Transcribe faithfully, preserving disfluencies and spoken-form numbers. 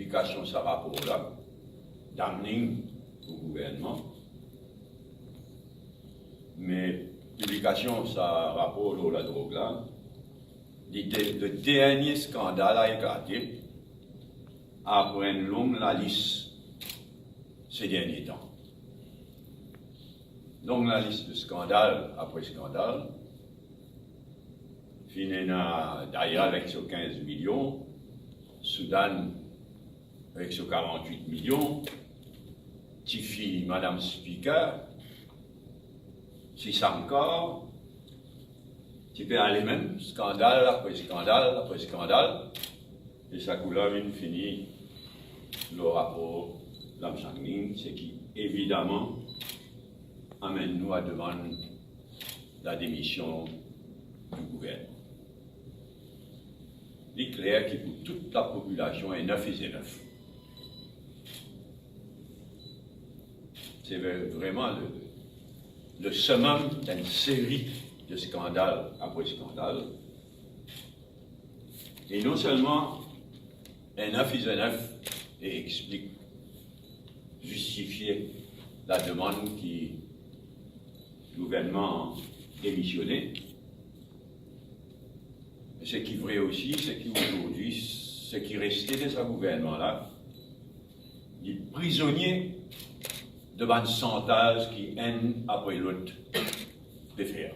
Piblikasion sa rapor la, damning pou gouvernman. Me piblikasion sa rapor lor ladrog la, li de, de dernie skandal a eklate apre enn long lalis se dernie tan. Long lalis de skandal apre skandal. Finn ena Dayal avek so kinz milion, Soudan avek so karant-wit milion, tifi Madam Spiker, Sishankar, ti pe ale mem, skandal apre skandal apre skandal, e sa kou la vinn fini lor rapor Lamsangning, seki evidaman amenn nou a demann lademision di gouvernman. Li kler ki pou tou lapopilasion, enough is enough. Se vre-, vreman le, le summum d'enn seri de skandal apre skandal. E non selman enough is enough e explik, zistifie lademann ki gouvernman demisione, me seki vre osi, seki azordi, seki reste de sa gouvernman la, li prizonie de bann shantaz ki enn apre lot pe fer.